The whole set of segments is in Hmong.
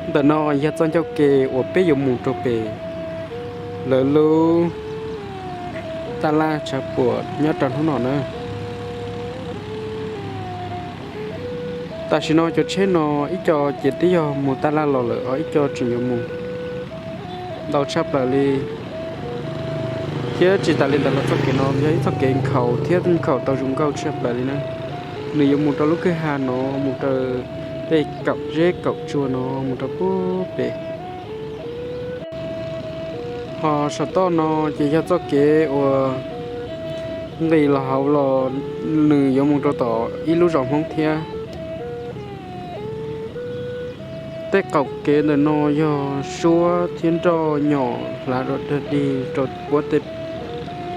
Ntawm no yog txoj ncauj ke uas peb yuav mus rau pem lawv lub taj laj tshav puam nyob rau hnub no na. Tam sim no cov tsheb no ib co ces twb yog mus taj laj los lawm, ho ib co tseem yuav mus ntau tshaj plaws li. Thiab tsis tas li ntawd los txoj kev no yog ib txoj kev nkhaus thiab nkhaus tau zoo nkauj tshaj plaws li na. Nws yuav mus rau lub kwj ha no, mus rau tej kaum zeb kaum tsua no, mus rau pub pem. Ho saum toj no ces yog txoj kev uas nqis los hauv los nws yuav mus rau tom ib lub zos Hmoob thiab. Tej qaum kev ntawm no yog suab thiab nroj nyom hlav rau dag dig rau puab tej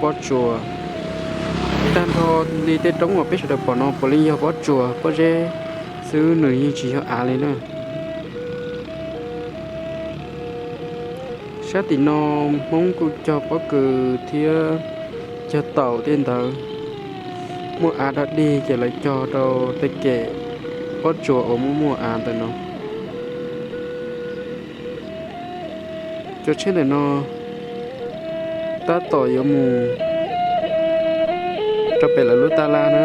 pob tsuas. Tag nrho li tej roob uas peb sawv daws pom no puav leej yog pob tsuas pob zeb xwb, nws yeej tsis yog av li na. Sab tim no Hmoob kuj cog pob kws thiab cog taum tej ntawd. Muaj av dag dig ces lawv cog rau tej kem pob tsuas uas muaj muaj av ntawm no. Cov tsheb ntawm no tab tom yuav mus rau pem lawv lub taj laj na.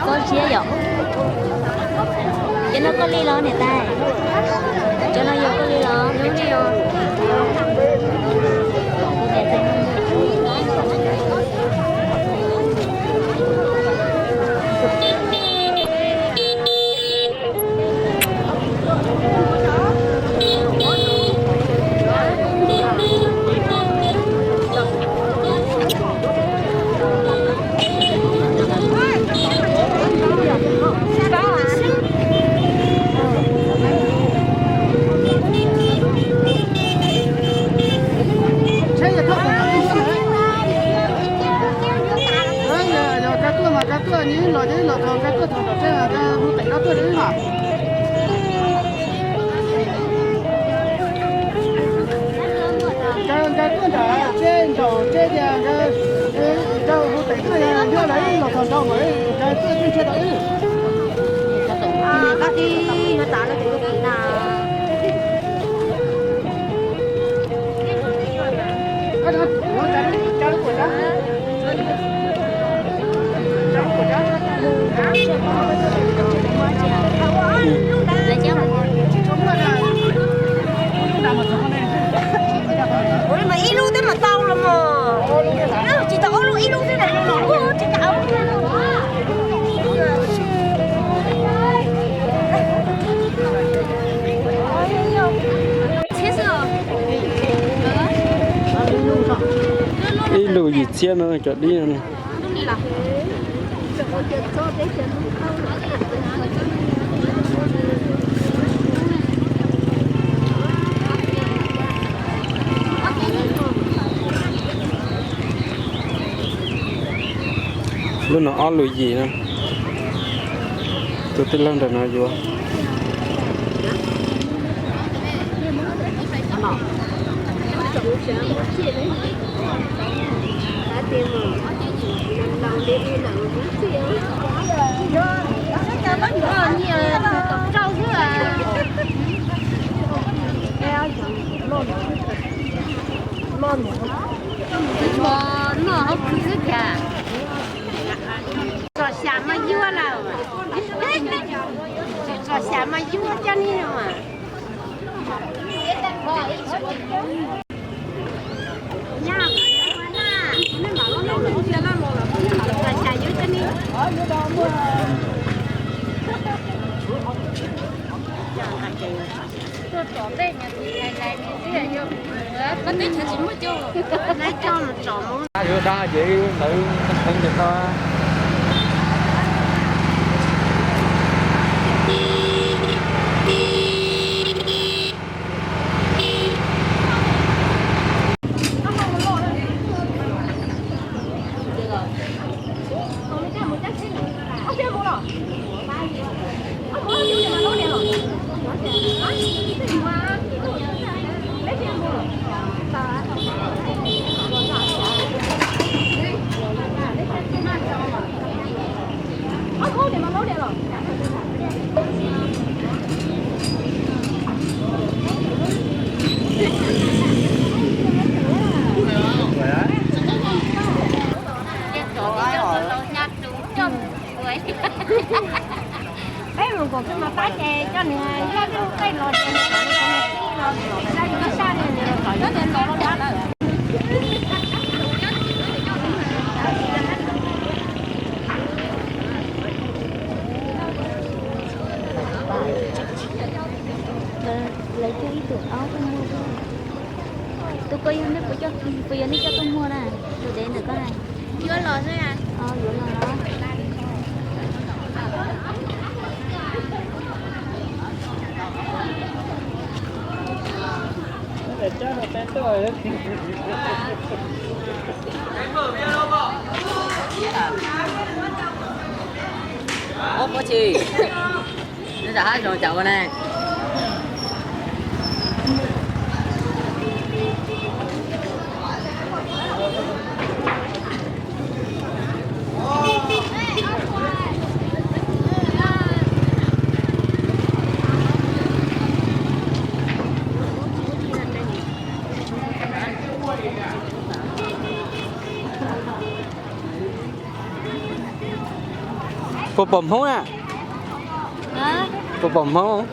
Txob ziab yom? Cov no koj li los niam tais? Cov no yog koj li los? Yog koj tuaj mas koj tuaj, nws los ces los thaum koj tuaj thaum tom teb, koj hu teem no tuaj li mas. Nkawd tuaj nram teb nraum teb tias nkawd hu teem tuaj, yog lawv los thaum nraud mas nkawd tuaj tsis ntshe tau wb. Ua li mas ib lub twb mas tau los mas. Tsis tau ob lub, ib lub twb mas tsis tau. Ib lus yim txhiab no cov dib no. Lub no ob lus yim na. Tus tij laug ntawm no yuav. Noj hauv khw xwb cas. Tsom xyam mas yuav lawm. Tsom xyam mas yuav coj ni no mas. Teb chaws tsis muaj coj, lawv coj mus tsom mus. Yuav sab ces lawv teev tes tau. Peb mus kom peb mas pab ces coj nws zaj tej los ces nws kom nws tij los, zaj yus ib saj nws los kom nws tij los los dab lawm. Lawv cog ib tug aub tuaj muag. Tus ko yog nej puas coj, puas yog nej coj tuaj muag na? Tus dev ntawm koj na. Yuav los xwb. Yuav los los. Ub, Pov Tshis, neb rov qab zoo cas ua ne? Puas pom Hmoob na? Puas pom Hmoob?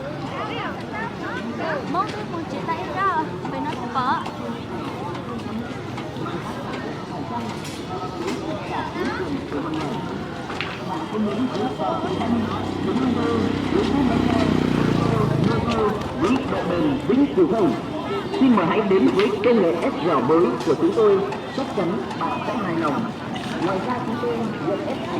Quý bạn bè Vĩnh Cửu không? Xin mời hãy đến với công nghệ ép dẻo mới của chúng tôi, chắc chắn bạn sẽ hài lòng. Ngoài ra chúng tôi nhận ép ảnh.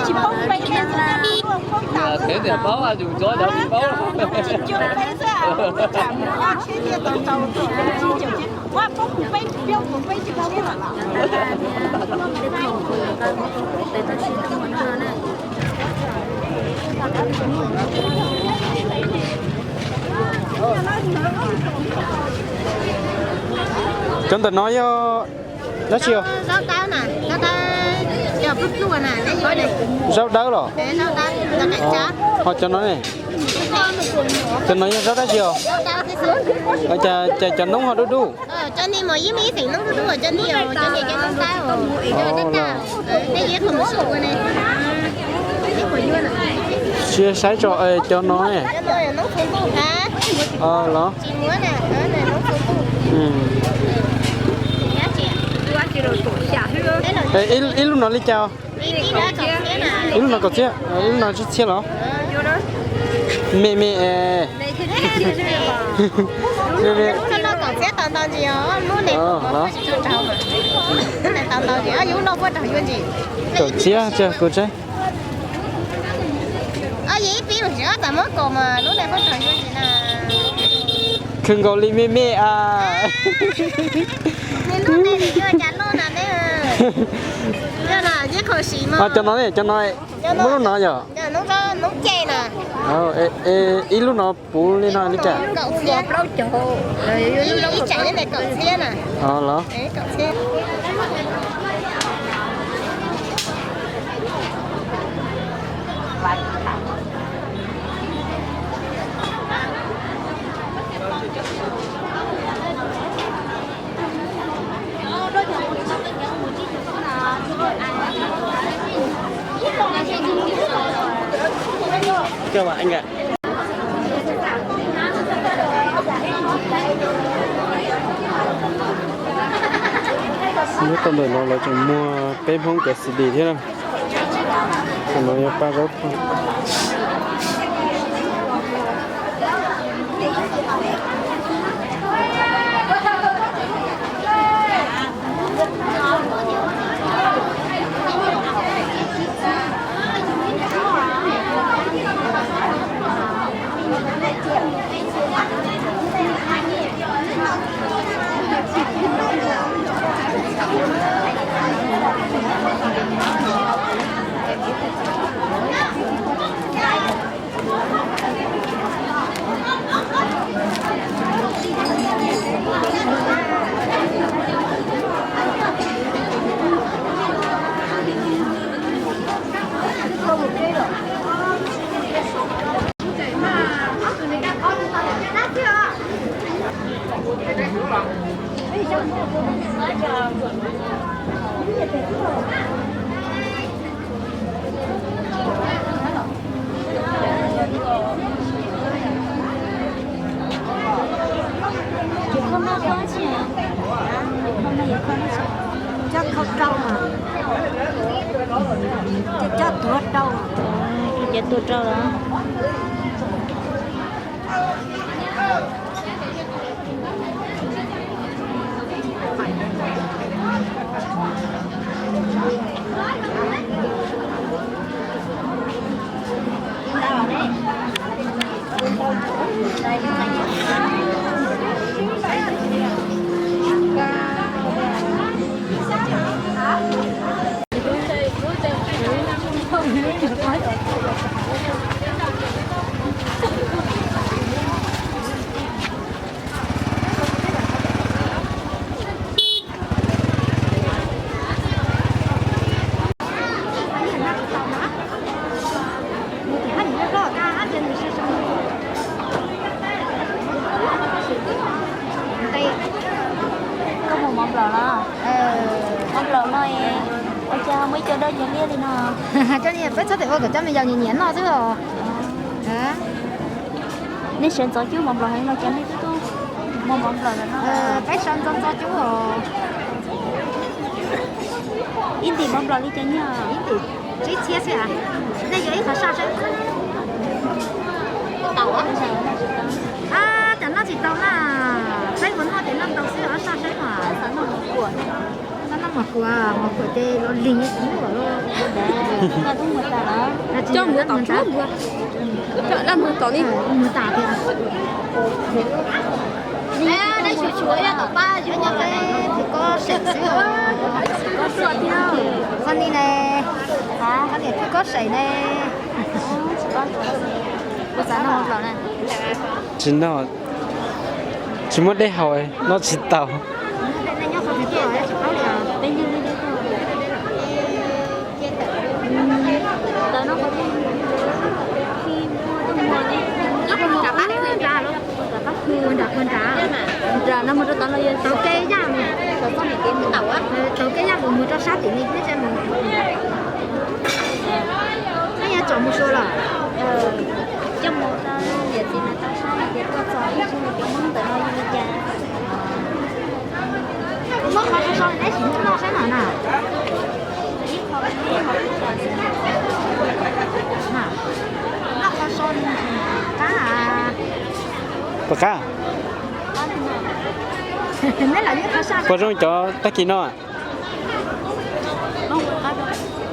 Tsis paub peb. Txiv tias paub, yus txob cov tsis paub. Cov ntawm no yog dab tsi os? Zaub dawb na, zaub dawb, cov pluj pluj na, neb yuav ne. Zaub dawb los? Zaub dawb, cov kaim tsab. Ho cov no ne? Cov no yog zaub dab tsi os? Zaub dawb thiab xwb. Cas, cas cov noob ho dub dub? Cov ni mas yeej muaj ib xeem noob dub dub, cov ni, cov ni cov noob dawb os. Nej yuav qhov mus sub ua ne. Sia saib tso, cov no ne? Cov no yog noob txhua ntuj hab. Los? Tsis muab na, noob txhua ntuj. Ib lub no li cas? Ib lub no kaum txhiab, ib lub no tsib txhiab los? Me me. Kaum txhiab tau ntau ntsis os, lub ne. Kaum txhiab, kuv tsaib. Khwv nkaus li me me a. Lub ne yuav cas loj na ne. Yog na, yeej khuv sim mas. Cov no ne, cov no, muaj lub no yog? Noob ce na. Ib lub no puv li no li cas? Kaum txhiab. Ib tseem ne kaum txhiab na. Los? Kaum txhiab. Các bạn anh ạ. Nyob rau ntawm no lawv tseem muag peb Hmoob cov C D thiab na. Tam no yog paj zaub. Cov khau rau, cov tuag rau, cov tuag rau los. Koj mus mov nplaum los? Mov nplaum no, ua cas muaj ib co dawb cia liab li no? Coj nej peb txhob tem ua kom cov me yaus nyiam nyiam noj xwb os. Nej sawv ntxov cub mov nplaum heev no cas nej twb tuaj muag mov nplaum lawm no? Peb sawv ntxov ntxov cub os. Ib ntim mov nplaum li cas nyiaj? Ib ntim tsib txhiab xwb as. Nej yuav ib qhov saj saib. Ab, cas noj tsis tau na. Peb mus noj ces noj ntau xwb, ob saj saib mas. Noj mos kuam, mos kuam ces los lig kuv muab. Coj mus tom tsuab npua. Coj dab mus tom li. Mus tas tias. Nyob peb Phwv Kob Seem xwb. Qhov ni ne, qhov niam Phwv Kob Seem ne. Tsis noj, tsis muaj dej haus, noj tsis tau. Nram no mus rau tod no yog tau kev yaj, tau kev yaj mus mus rau sab tim ni thiab. Neb yuav tsom mus sua los? Coj mus rau niam txiv na, tau sab ces tuaj txog ib tug niam txiv Hmoob ntawm no yog li cas. Muab qhov so so neb sim muab noj saib mam na. Noj qhov so qab. Puas qab? Neb lam nyob qhov saj. Puas zoo cov tag kis no?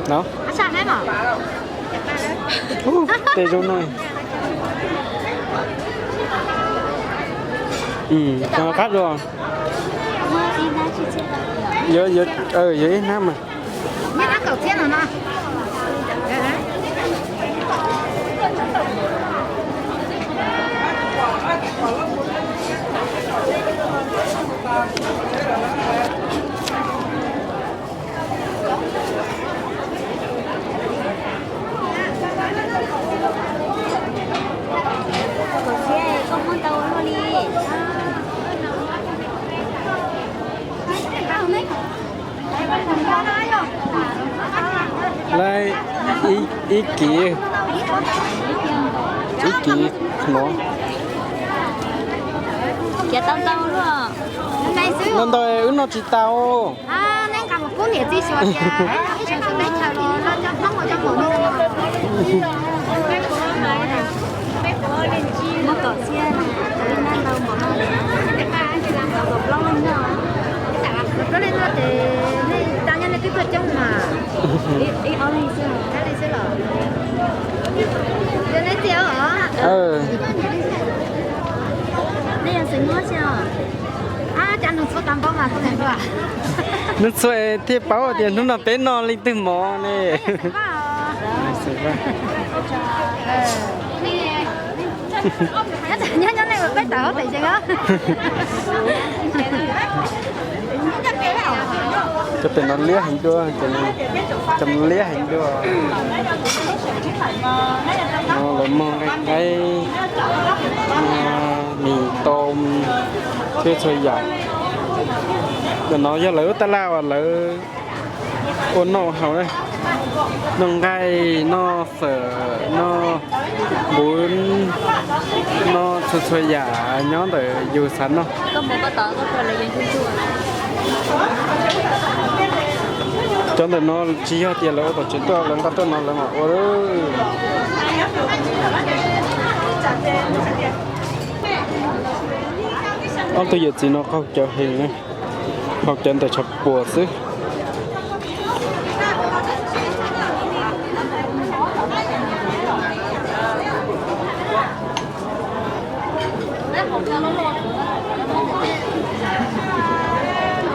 Qab saj saib mas. Tej zoo no. Qab dua. Yuav, yuav ib hnab mas. Ib hnab kaum txhiab no no. Kaum txhiab koj muab tau ua luaj li. Lawv ib kiv, ib kiv no. Ces tau ntau luaj. Ntau ntau wb noj tsis tau. Nws txhua thiaj paub tias hnub no peb noj leej twg mov ne. Cov pem no liab heev dua, cov liab heev dua. No lawv muag nqaij qaib, mis tau thiab txhua yam. Cov no yog lawv lub tab laj uas lawv ua noj haus na, noj nqaij, noj fawm, noj npun, noj txhua txhua yam nyob ntawm yus xav noj. Cov ntawm no tsis yog tias lawv ua tom tsev tuaj, lawv nqa tuaj no lawv mam ua. Ob tug yawm txiv no qaug cawv heev, qaug cawv ntawm tshav puam xwb.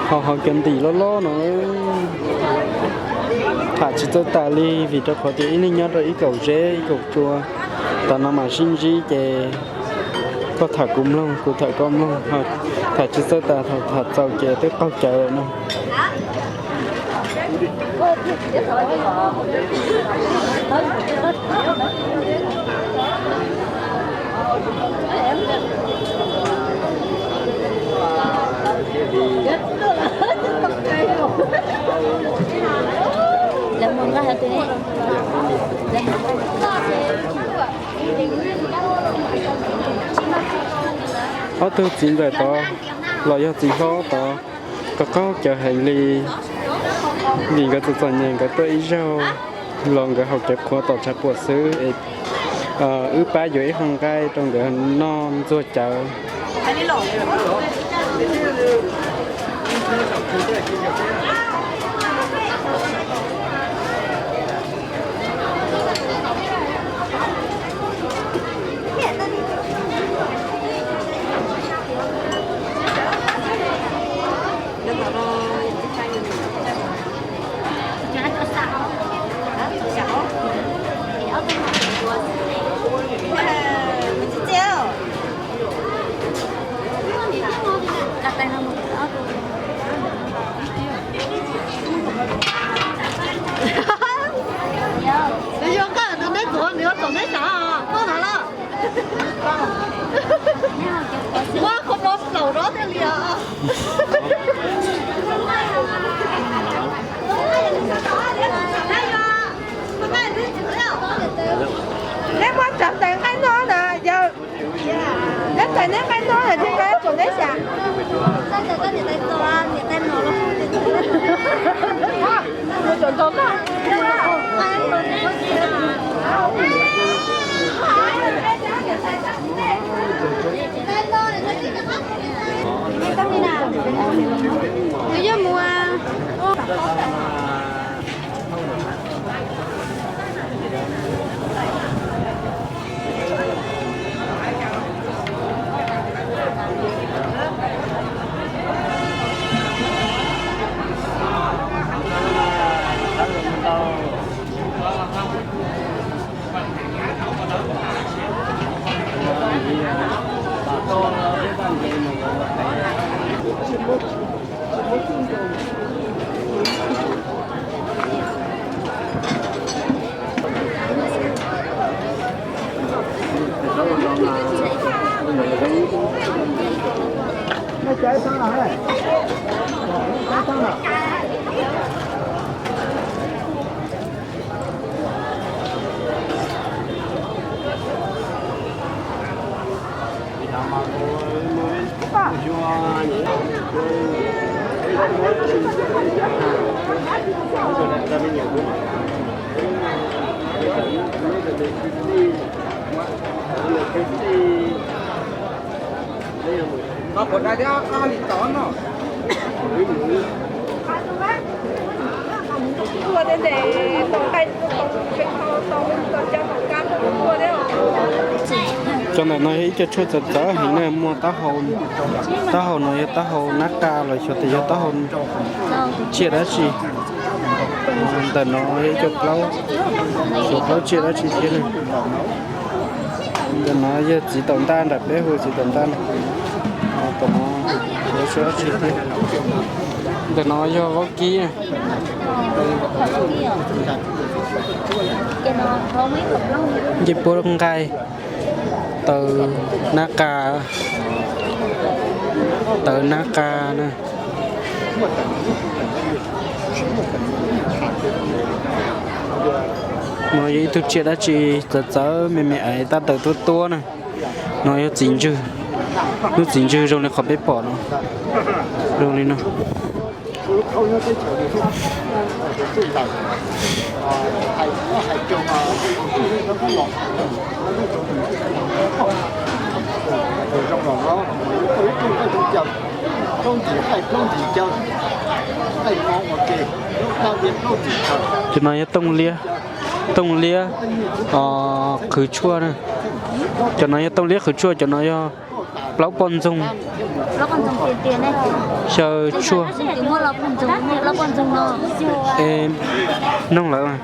Ho haus cov ntim loj loj no, tham tsis txawj tas li vim rau qhov tias ib leeg nyob rau ib kaum zeb ib kaum tsua. Tam no mam sib ntsib ces koj tham kuv mloog, kuv tham koj mloog, tham tsis txawj tas, tham txaus ces twb qaug cawv lawm no. Ob tug txiv ntxawm tod los yog txiv hlob tod, qaug qaug cawv heev li, vim nkawd txom txom nyem nkawd tuaj ib zaug los nkawd haus cawv qhuav tom tshav puam xwb es wb pab yuav ib qho nqaij rau nkawd noj ntxuag cawv. Nws yuav nqaij tus neb tuav, nws yuav tom neb sav, koj na los. Ua qhov mov plaum rov tiag li os. Neb muab tsav tais nqaij noj na yawg. Neb tais neb nqaij noj na, neb nqaij tsaus neb xyav. Cov ntawm no yog ib co tshuaj txawv txawv heev na, muaj taub hau, taub hau no yog taub hau nab qa los xyov tias yog taub hau tsiaj dab tsi. Ntawm no yog ib co plaub, xyov plaub tsiaj dab tsi thiab na. Ntawm no yog txiv taum ntaj, nram peb hu txiv taum ntaj na. Tom no xyov dab tsi thiab. Ntawm no yog vaub kib. Ncej puab nqaij, tawv nab qa, tawv nab qa na. No yog ib tug tsiaj dab tsi txawv txawv me me aiv tab tawv tuab tuab na. No yog txiv ntswg, lub txiv ntswg zoo li qhov peb pom no, zoo li no. Cov no yog tooj liab, tooj liab qhwv tshuaj na. Cov no yog tooj liab qhwv tshuaj, cov no yog plaub poj ntxoog xyaw tshuaj. Noog lawm.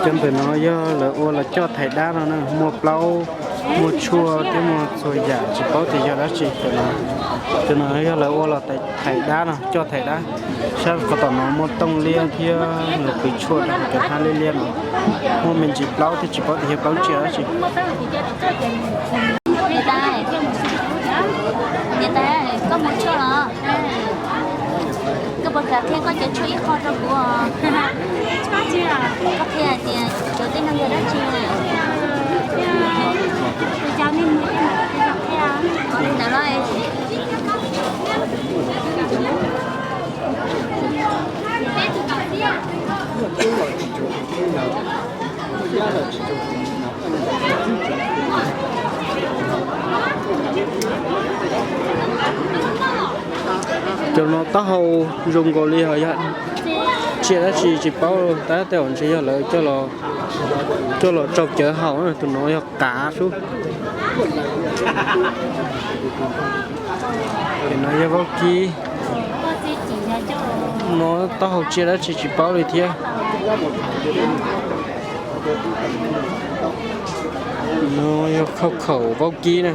Cov ntawm no yog lawv ua los coj thaiv dab no na, muaj plaub, muaj tshuaj thiab muaj txhua yam tsis paub tias yog dab tsi. Cov no yog lawv ua los thaiv dab no, coj thaiv dab. Sab qhov tom no muaj tooj liab thiab los qhwv tshuaj, cov hnab liab liab no muaj me ntsis plaub thiab tsis paub tias yog plaub tsiaj dab tsi. Niam tais, niam tais, koj muaj tshuaj los? Koj puas kam qhia koj cov tshuaj ib qho rau kuv? Koj qhia hais tias cov tej no yog dab tsi? Li ntawd los. Cov no taub hau zoo nkaus li ho yog tsiaj dab tsi tsis paub, tab tej zaum ntshe yog lawv coj los tsau cawv haus na. Tus no yog qav sub. Tus no yog vaub kib. No taub hau tsiaj dab tsi tsis paub li thiab. No yog khauj khaum vaub kib na.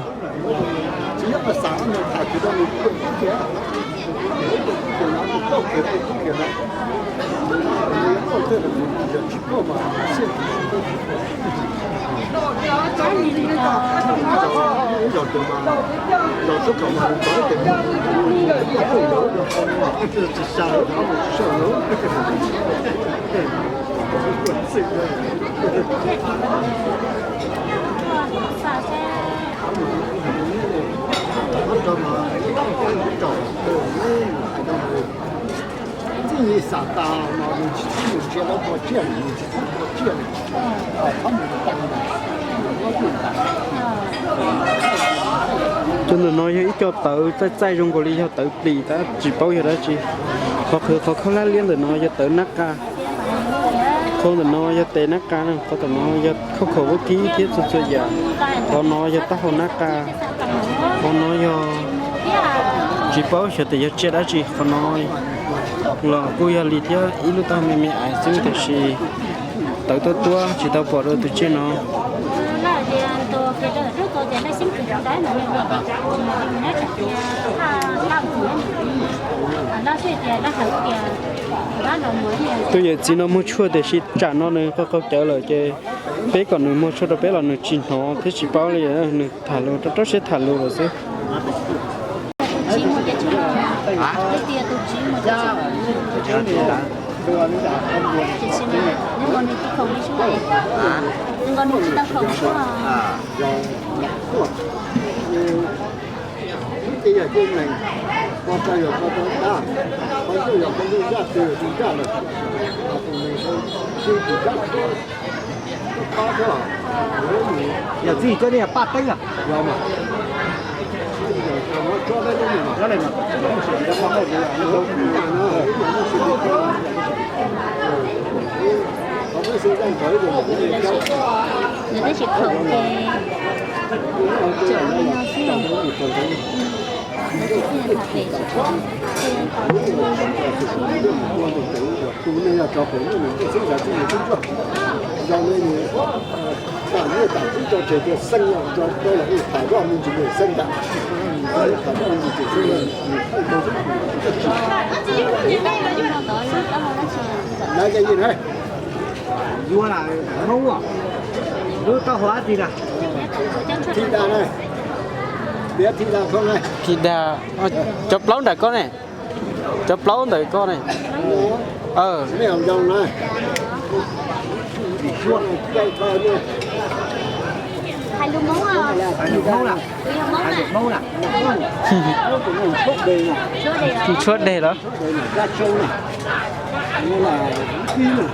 Cov ntawm no yog ib co tawv txaij txaij zoo nkaus li yog tawv plis tab tsis paub yog dab tsi. Qhov qhwv qhov khaub hlab liab ntawm no yog tawv nab qa. Qhov ntawm no yog tes nab qa na, qhov tom no yog khauj khaum vaub kib thiab txhua txhua yam. Qhov no yog taub hau nab qa. Qhov no yog tsis paub xyov tias yog tsiaj dab tsi. Qhov no los kuj yog li thiab, ib lub taub hau me me aiv xwb tiam sis tawv tuab tuab tsis tau pom dua tus tsiaj no. Cov no yog taub hau tsiaj dab tsi tsis paub li thiab. Tus yawm txiv no muag tshuaj tiam sis tsam no nws qaug qaug cawv lawm ces peb kom nws muag tshuaj rau peb los nws tsis hnov thiab tsis paub li, nws tham lus rau rau siab tham lus lawm xwb. Yog txij cov niag paj teeb a. Nws twb tsis khoom ces tseem li no xwb. Nws twb tsis tham pem tsis tau. Yuav lub taub hau dab tsi na? Thi da, cov plaub nram koj ne, cov plaub ntawm koj ne. Tshuab deg los?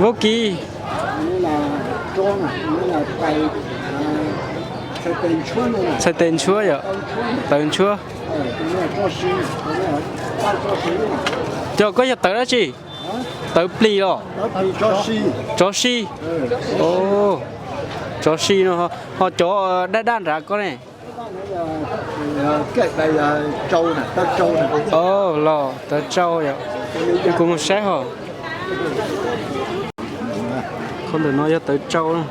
Vaub kis. Txhais tes ntshuab yom. Tawv ntshuab. Cov koj yog tawv dab tsi? Tawv plis los? Tsov si. Tsov si no, ho cov daj daj nrad koj ne? Los tawv tsau yom. Kuv mus saib ho. Qhov ntawm no yog tawv tsau na.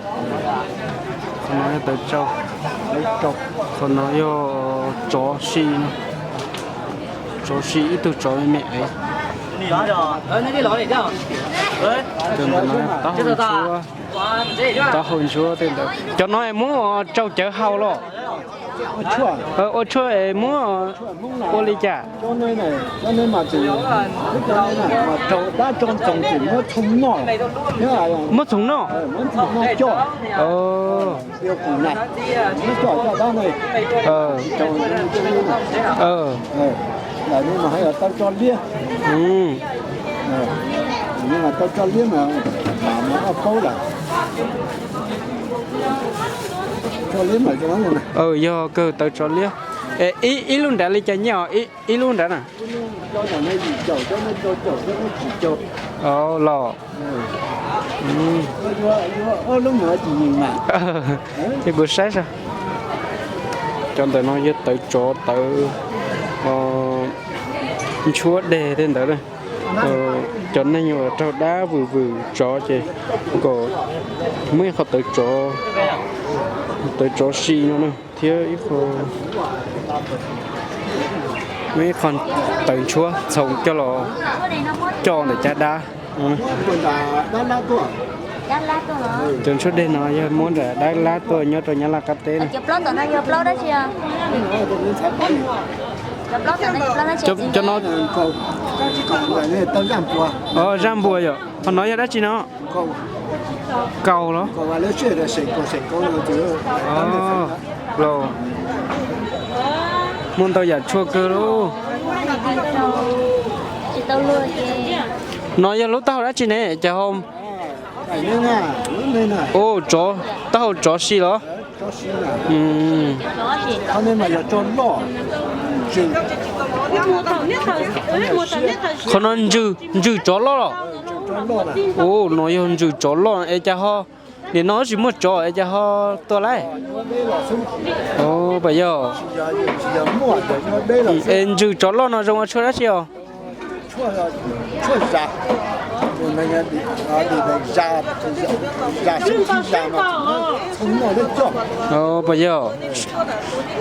Qhov no yog tawv tsau. Qhov no yog tsov si no. Tsov si ib tug tsov me me es. Cov ntawm no taub hau ntshuab, taub hau ntshuab tej ntawd. Cov no es muab tsau cawv hau los? Ua tshuaj es muab ua li cas? Muab txhoov noj. Yog kawg tawv tsov liab. Ib lub nrad li cas nyiaj os? Ib lub nrad na. Los. Ces kuv saib saib. Cov ntawm no yog tawv tsov, tawv ntshuab deg tej ntawd. Cov neeg uas raug dab vwm vwm tsov ces kom muab ib qho tawv tsov, tawv tsov si no na, thiab ib qho, muab ib qho tawv ntshuab txhoov coj los coj ntawm caj dab. Cov ntshuab deg no yog muab nram Dab Lab tuaj nyob rau Nyab Laj qab teb na. Cov no zaj npua yom. Qhov no yog dab tsi no? Kaus los? Los, muaj ntau yam tshuaj kawg lauj. No yog lub taub hau dab tsi ne? Cas ho, u, taub hau tsov si los? Qhov no ntsws, ntsws tsov loj los? U, no yog ntsws tsov loj es cas ho, nim no tsis muaj tsov es cas ho tuaj lawm? Pas yog, es ntsws tsov loj no zoo ua tshuaj dab tsi os? Pas yog,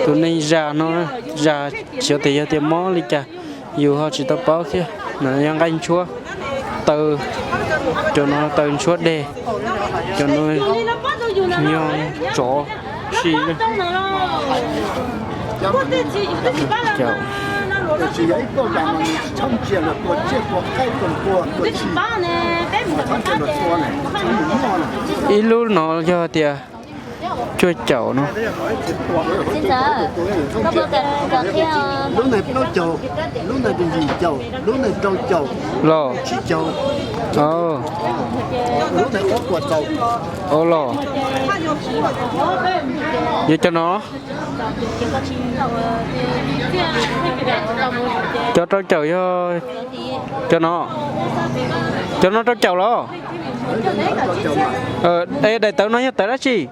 tus neeg zas no, zas xyov tias yog tias mob li cas, yus ho tsis tau paub thiab. No yog nqaij ntshuab, taw, cov no taw ntshuab deg, cov no yog tsov si. Ib lub no yog tias cuaj caum no. Lub no plaub caug, lub no yim caum, lub no rau caum, los tsib caug, lub no ob puas tau. Los, yog cov no, cov rau caum yog cov no, cov no rau caum los? Es daim tawv no yog tawv dab tsi?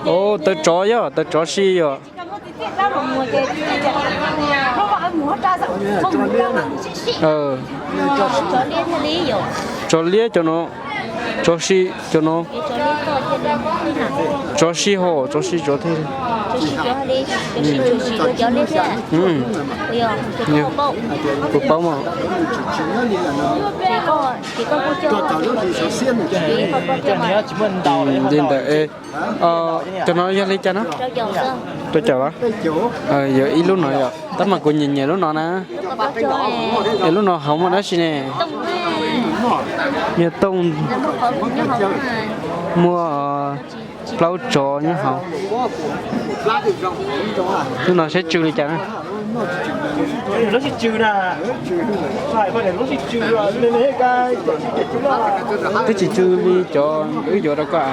Tawv tsov yog, tawv tsov si yog. Tsov liab cov no, tsov si cov no, tsov si hos, tsov si tsov thiab. Kuv paub mas. Li ntawd, cov no yog li cas no? Rau caum los? Yog ib lub no yom, tab mas kuv nyiam nyiam lub no na. Es lub no hauv muaj dab tsi ne? Yog tooj, muaj plaub tsov nyob hauv. Lub no saib tsw li cas na? Twb tsis tsw li cov wb yuav rau koj.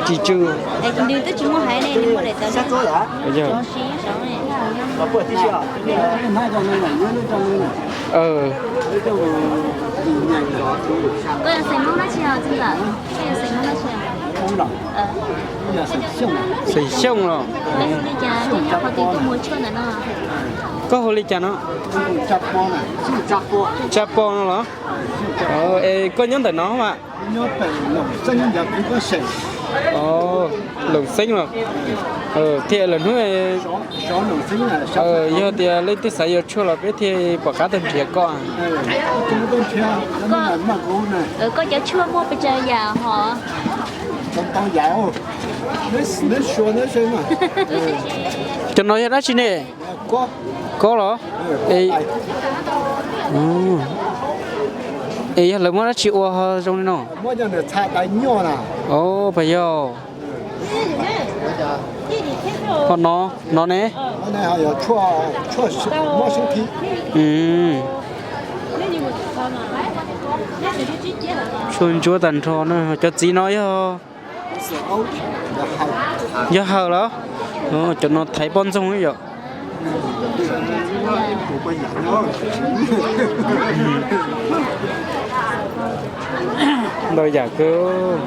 Tsis tsw. Xeem Xyooj los? Koj hu li cas no? Tsa Pos no los? Es koj nyob ntawm no mas. Loom Xeeb los? Thiaj lawm hnub, yog tias leej twg xav yuav tshuaj los peb thiaj pom qab tuaj nrhiav koj. Koj cov tshuaj muaj pes tsawg yam hos? Cov no yog dab tsi ne? Kob los? Es yog lawv muab dab tsi ua ho zoo li no? Os, puas yog? Ho no, no ne? Tshuaj ntsuab tag nrho no, cov txiv no yog, yog hawm los? Cov no thaiv poj ntxoog yom. Ntau yam kawg.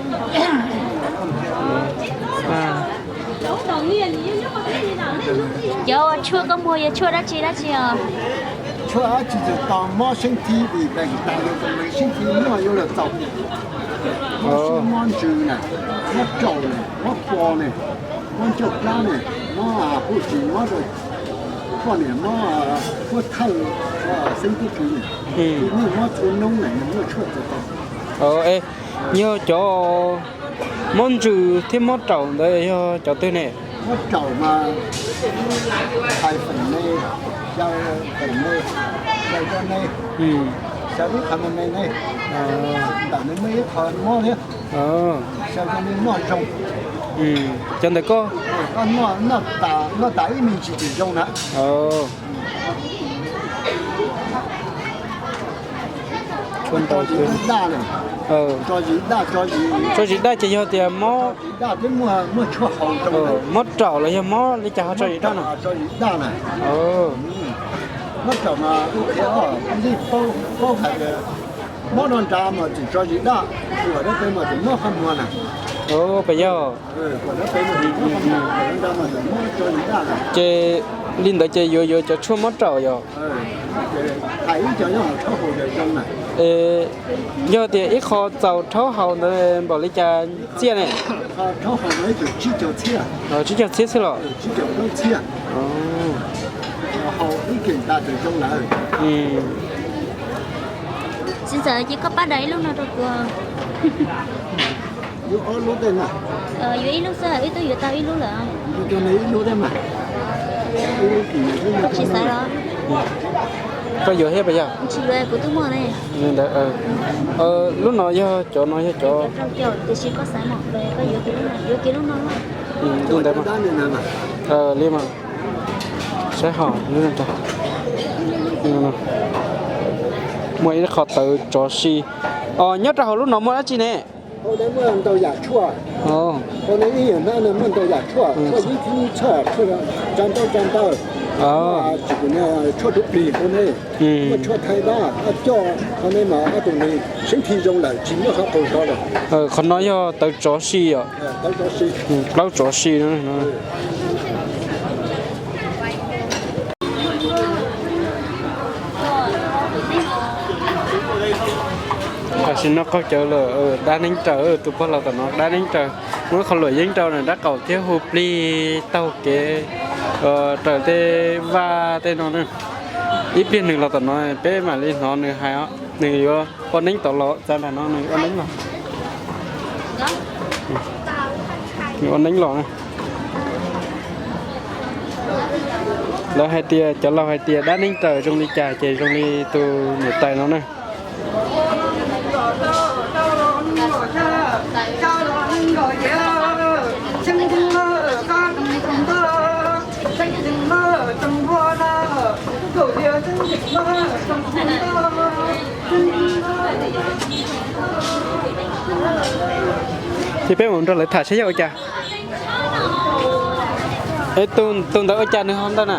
Cov tshuaj koj muag yog tshuaj dab tsi dab tsi os? Tshuaj dab tsi tau mob seeb thib vim tas yus tus neeg seeb thib noj yuav luag txaus. Mob ntsws na, mob raum na, mob pos na, mob ncauj plab na, mob huj tsis mob rau poj niam, mob thawj, xeeb tib tug na, tus neeg mob txhua noob na nws muaj tshuaj txaus tau. Yog cov mob ntsws thiab mob raum ntawd yog cov twg ne? Mob raum mas hais feem me, xyaw feem me, xyaw cov me, xyaw ib qho me me ne, ntawm nws muaj ib qho mob thiab, xyaw cov me noj zoo. Cov ntawm koj, noj tas ib me ntsis tsis zoo na. Tso zis daj, tso zis daj ces yog tias mob, mob raum los yog mob li cas ho tso zis daj no? Mob raum mas ua qhia, paub hais tias mob rau nrad mas tseem tso zis daj, ua dab peb mas tseem mob qhov muag na. Puas yog? Ces li ntawd ces yuav yuav cov tshuaj mob raum yom? Yog tias ib qho txaus rhaub haus ntawd npaum li cas txiaj ne? Tsib caug txhiab xwb los? Txiv ntxawm, ces koj pab daws ib lub no rau kuv. Yuav ib lub xwb, wb twb yuav tau ib lub lawm. Koj tsis xav los? Koj yuav thiab puas yog? Tsis yuav, kuv twb muaj ne. Lub no yog cov no yog cov. Tiam sis koj xav mom, koj yuav kiag lub no, yuav kiag lub no. Li mas. Saib hos, muaj ib qho tawv tsov si. Nyob rau hauv lub no muaj dab tsi ne? Hauv no muaj ntau yam tshuaj. Hauv no ib yam no muaj ntau yam tshuaj, tshuaj yeeb txhib txhoj, tshuaj tsa ntaub tsa ntawv, tshuaj rub plig hauv no, muaj tshuaj thaij dab, ob coj hauv no mas ob tug neeg seeb thi zoo lawm tsis muaj qhov qaug zog lawm. Qhov no yog tawv tsov si os. Plaub tsov si. Tam sim no qaug cawv lawm, dab neeb raws, tus pog laus tom no dab neeb raws, muab qhov luam yeeb rau nws dab qaum thiab hu plig taug kev raws tej vaj tej no na. Ib pliag nws los tom no peb mam li hnov nws hais os, nws yuav ua neeb tom los txav nram no nws ua neeb los. Nws ua neeb los na. Lawv hais tias, cov laus hais tias dab neeb raws zoo li cas ces zoo li tus niam tais no na. Ces peb mus nrog lawv tham saib yog ua cas. Tus ntawd ua cas nws ho ntawd na?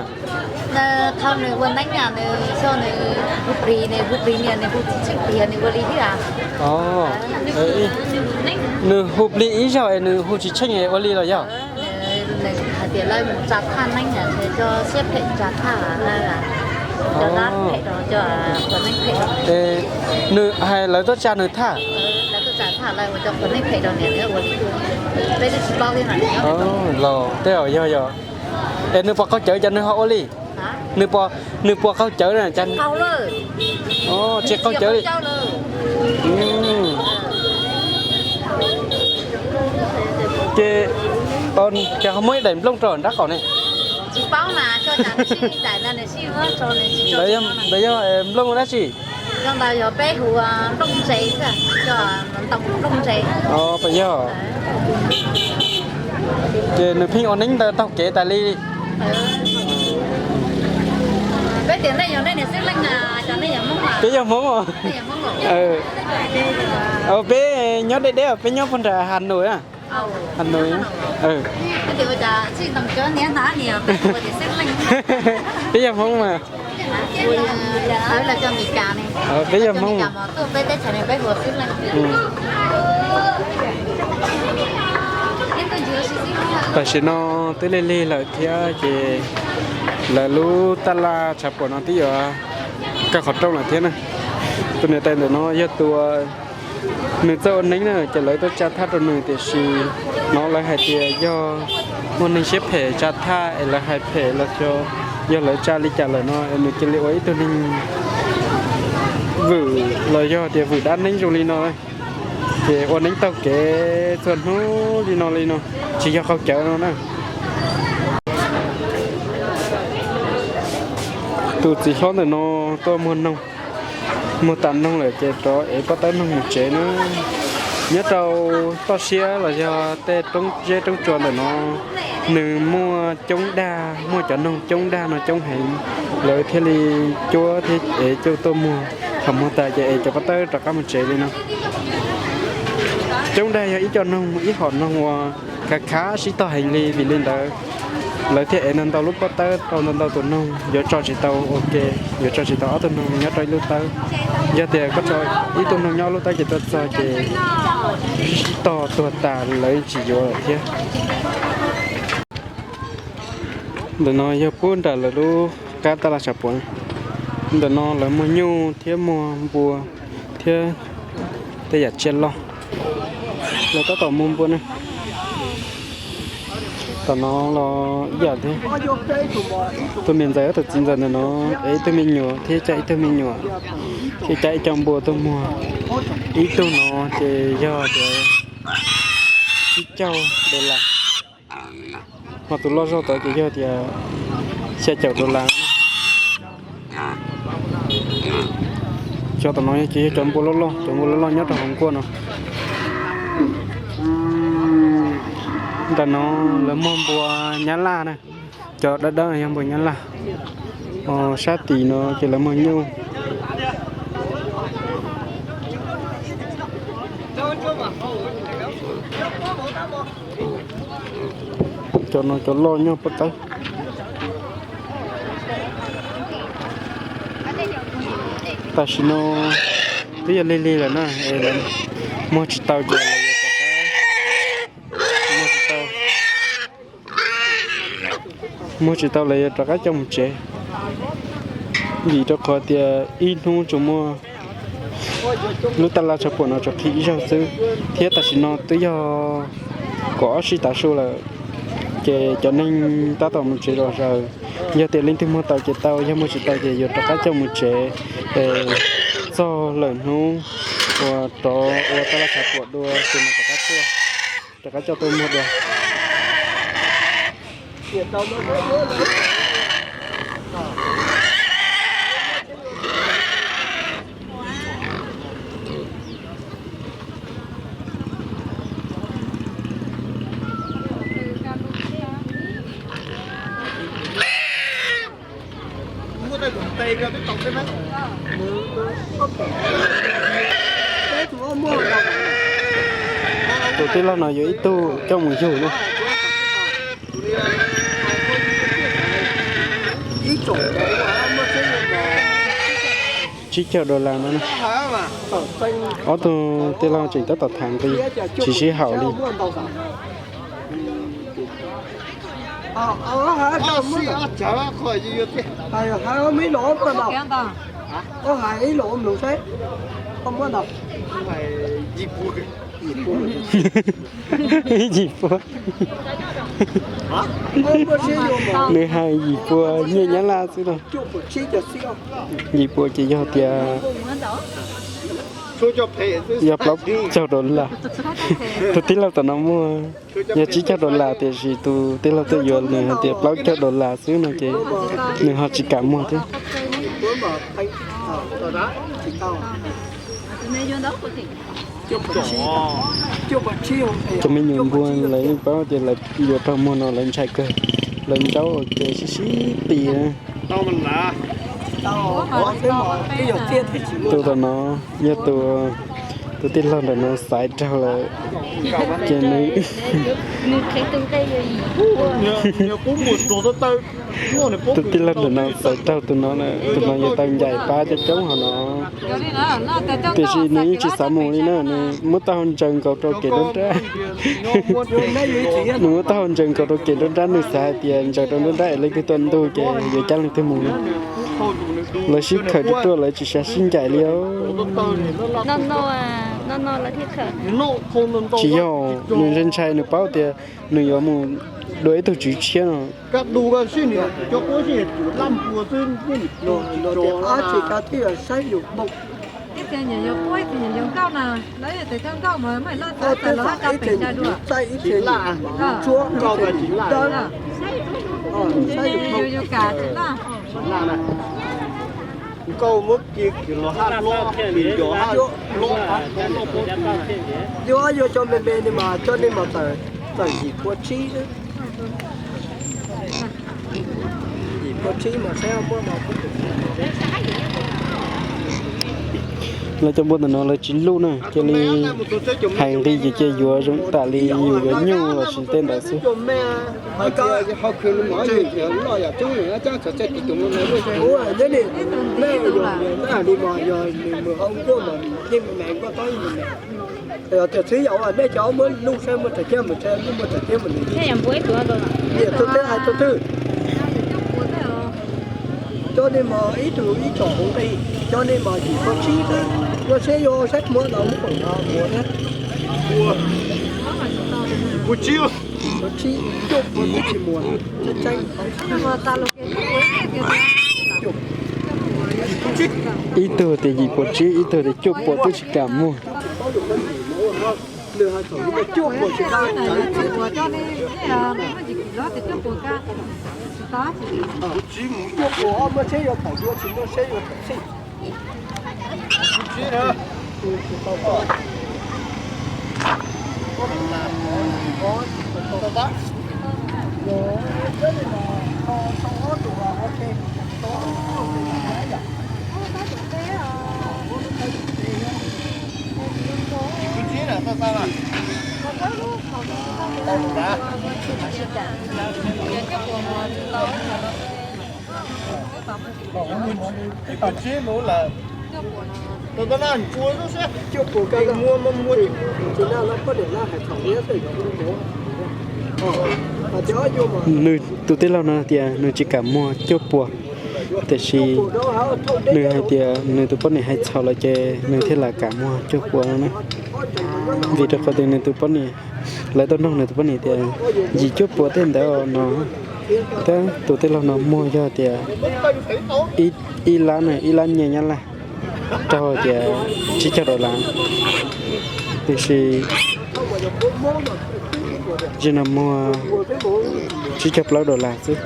Thaum nws ua neeb na, nws xyov nws hu plig, nws hu plig niam, nws hu tsis tsheej plig, nws ua li thiab. Nws hu plig ib zaug es nws hu tsis tsheej es ua li los yog? Nws hais tias lawv mus tsa thaj neeb, cov siab phem tsa thaj, cov dab phem, cov neeb phem. Nws hais lawv tuaj tsa nws thaj. Lawv tuaj tsa thaj, lawv ua cov neeb phem rau niam, nws ua li. Peb twb tsis paub thiab. Los tej zaum yog yog. Es nws puas qaug cawv cas nws ho ua li? Nws puas, nws puas qaug cawv na cas? Tsis qaug cawv li. Ces cas ho muaj ib daim nplooj rau nrab qaum ne? Ntawd yog nplooj dab tsi? Puas yog? Ces nws pheej ua neeb ntawd taug kev tas li. Peb yog Hmoob os. Peb nyob deb deb, peb nyob puag nram Has Nus. Has Nus. Peb yog Hmoob mas. Peb yog Hmoob. Tam sim no twb lig lig lawm thiab ces lawv lub taj laj tshav puam no twb yuav kaj qhov rooj lawm thiab na. Tus niam tais ntawm no yog tus nws txawj ua neeb na, ces lawv tuaj tsa thaj rau nws, tiam sis hnov lawv hais tias yog muaj neeg siab phem tsa thaj es lawv hais phem los xyov yog lawv tsa li cas lawm no es nws cia li ua ib tug neeg vwm los yog tias vwm dab neeb zoo li no, ces ua neeb taug kev txhua hnub li no li no, tsis yog qaug cawv no na. Tus txiv hlob ntawm no tuaj muag noog, muag tas noog lawm ces rov ev pob tawb noog mus tsev na. Nyob rau toj siab los yog tej roob zeb roob tsua ntawm no, nws muaj coob dag, muaj cov noog coob dag no coob heev, lawv thiaj li cuab thiab ev coj tuaj muag. Thaum muag tas ces ev cov pob tawb rov qab mus tsev li no. Coob dag yog ib co noog, ib hom noog uas khav khav sib tog heev li, vim li ntawd lawv thiaj ev ntau ntau lub pob tawb rau ntau ntau tus noog, yuav tso tsis tau ua ke, yuav tso tsis tau ob tug noog nyob rau ib lub tawb. Yog tias koj tso ib tug noog nyob lub tawb ces tuaj txog ces sib tog tuag tas lawv tsis yuav lawm thiab. Ntawm no yog puag nram lawv lub qab taj laj tshav puam. Ntawm no lawv muag nyuj thiab muag npua thiab tej yam tsiaj loj. Lawv tab tom muag npua na. Tom no los ib yam thiab, tus niam ntxawm ob tug txiv ntxawm ntawm no, ib tug me nyuam thiab coj ib tug me nyuam, thiab coj ib co npua tuaj muag. Ib tug no ces yog tias tsib caug dollar, ho tus loj zog tod ces yog tias xya caum dollar. Cov tom no ces yog cov npua loj loj, cov npua loj loj nyob rau hauv nkuaj no. Ntawm no lawv muag npua nyab laj na, cov dawb dawb yog npua nyab laj. Sab tim no ces lawv muag nyuj. Cov no cov loj nyob pob tawb. Tam sim no twb yog lig lig lawm na, es lawv muag tsis tau ces lawv yuav rov qab, muag tsis tau, muag tsis tau lawv yuav rov qab coj mus tsev. Vim rau qhov tias ib hnub tsuas muaj lub tab laj tshav puam no tsuas qhib ib zaug xwb, thiab tam sim no twb yog kaum ob sij tav su lawm, ces cov neeg tab tom mus tsev zom zaws. Yog tias leej twg muag tau ces tau, yog muag tsis tau ces yuav rov qab coj mus tsev, es txog lawm hnub uas rov ua tab laj tshav puam dua ces mam rov qab tuaj, rov qab coj tuaj muag dua. Tus tij laug no yuav ib tug coj mus yug na. Tsib caug dollar no na. Ob tug tij laug tseem tab tom tham nqi tsis sib haum li. Yim pua. Nws hais yim pua nyiaj Nyab Laj xwb no. Yim pua ces yog tias yog plaub caug dollar. Tus tij laug tom no muag yog tsib caug dollar, tiam sis tus tij laug tuaj yuav nws hais tias plaub caug dollar xwb no ces nws ho tsis kam muag thiab. Cov me nyuam npua lawv yeej paub tias lawv yuav raug muag no lawv ntshai kawg, lawv ntsaub ua ke sib sib tis na. Tus tom no yog tus, tus tij laug ntawm no xaiv raug lawm, ces nws, tus tij laug ntawm no xaiv raug tus no, tus no yuav tau ncaim pab coob coob hov no. Tiam sis nws yeej tsis xav mus li na, nws muab taub hau ntsaws nkaus rau kev nruab nrab. Nws muab taub hau ntsaws nkaus rau kev nruab nrab, nws xav hais tias ntsaws rau nruab nrab es leej twg tuaj ntug ces yuav cab leej twg mus na. Lawv sib khawm ruaj ruaj, lawv tsis xav sib ncaim li os. Tsis yog, nws ntshai ntshai, nws paub tias nws yuav mus dua ib tug tswv tshiab no. Nkauj muab kiag kiag los haj lob, nco haj lob. Yuav yuav cov me me ni mas cov ni mas tawm yim pua tsib, yim pua tsib mas saib muab no. Lawv cov npua ntawm no lawv tsis luj na, cia li hais nqi ces cia yuav zoo tam li yus yuav nyuj los sis tej ntawd xwb. Tias txwv yam nej cov muab luj saib muaj tawm kiag mus, muaj tawm kiag mus li. Tus teb hais tus twg? Cov ni mas ib tug ib tsom hauv nqi, cov ni mas yim pua tsib xwb, yuav seb yuav saib muab no muab pom no muab thiab. Yim pua tsib. Ib tug tias yim puas tsib, ib tug tias cuaj puas twb tsis kam muag. Nws tus tij laug no tias nws tsis kam muag cuaj puas, tiam sis nws hais tias nws tus poj niam hais txhaum lawm ces nws thiaj li kam muag cuaj puas no na. Vim rau qhov tias nws tus poj niam, lawv tuaj nug nws tus poj niam tias yim cuaj puas tej ntawd no, tab tus tij laug no muag yog tias ib lab na, ib lab nyaj nyab laj, raug tias tsib caug dollar, tiam sis zaum no muag tsib caug plaub dollar xwb.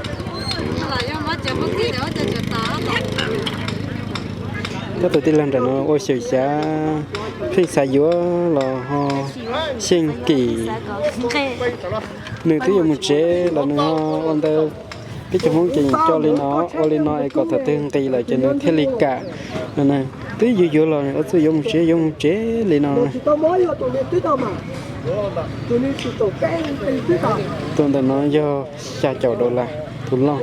Tab tus tij laug nram no ua xyem xyav, pheej xav yuav los ho xyeej kim. Nws twb yuav mus tsev los nws ho ua ntawd. Peb cov Hmoob ces coj li no, ua li no es kom thaum twg nqis lawm ces nws thiaj li kam. Twb yuav yuav los ua txuj yuav mus tsev yuav mus tsev li no. Tus ntawm no yog xya caum dollar tus loj.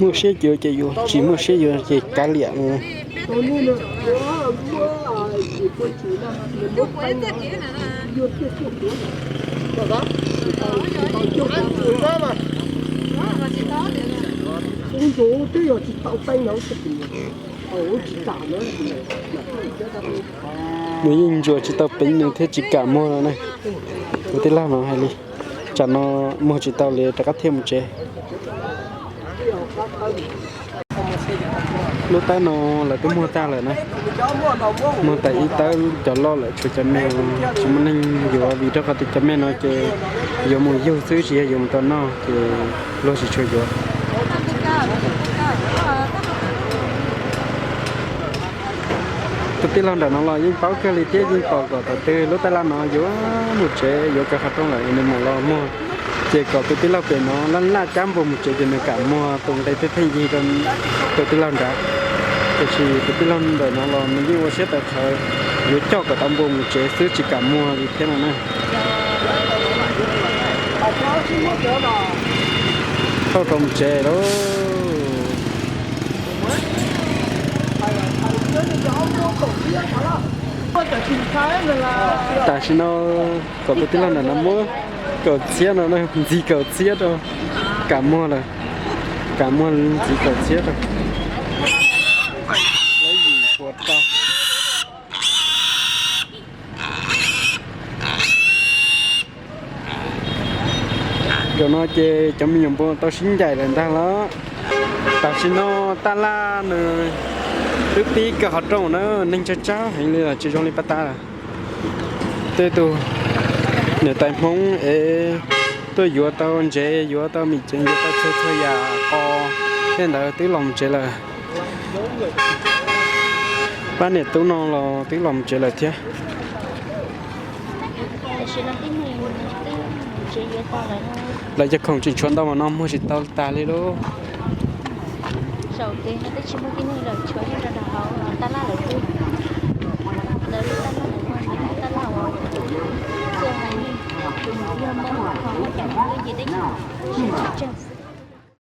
Muaj siab yuav ces yuav, tsis muaj siab yuav ces kav liam. Nws yeej ntsuas tsis tau peev nws thiaj tsis kam muag no na. Tus tij laug no hais li, tsam no muag tsis tau li rov qab thiaj mus tsev. Lub taub no lawv twb muag tag lawm na, muag tas ib tawb cov loj lawm tshuav cov me tsis muaj neeg yuav vim rau qhov tias cov me no ces yuav mus yug xwb tsis yog yuav mus tau noj ces luag tsis tshua yuav. Tus tij laug nram no los yeej paub kawg li thiab yeej pom kom thaum twg lub tab laj no yuav mus tsev yuav kaw qhov rooj lawm nws mam los muag. Ces kom tus tij laug pem no laj laj cab npua mus tsev ces nws kam muag tus nqi theej theej yig rau tus tij laug nrad. Tiam sis tus tij laug ntawm no los nws yeej ua siab tawv qhawv, yuav coj kom tau npua mus tsev xwb tsis kam muag li thiab no na. Thauj tau mus tsev lauj. Tam sim no kom tus tij laug ntawm no muab kaum txhiab no, ntxiv kaum txhiab rau, kam muag lawm, kam muag ntxiv kaum txhiab rau. Lawv yim puas rau. Zaum no ces cov me nyuam npua tau sib ncaim lawm ntag los. Tam sim no tab laj nws twb pib kaw qhov rooj na, neeg tsawg tsawg heev li los tsis zoo li pab tab lawm. Tej tus niam tais Hmoob es tuaj yuav tau ntsev, yuav tau me ceev, yuav tau txhua txhua yam qos tej ntawd twb los tsev lawm. Pab niam tub no los twb los tsev lawm thiab. Lawv cov khoom tseem tshuav ntau mas no muag tsis tau tas li lauj. Zaum ces twb tsis muaj tib neeg lawm, tshuav nyob rau hauv tab laj lawm xwb. Lawv lub tab laj lawm no yog tab laj uas tuaj hais neeg, tus mus yog Hmoob ho muaj cov Hmoob twb nce teb chaws, tsis tsawg.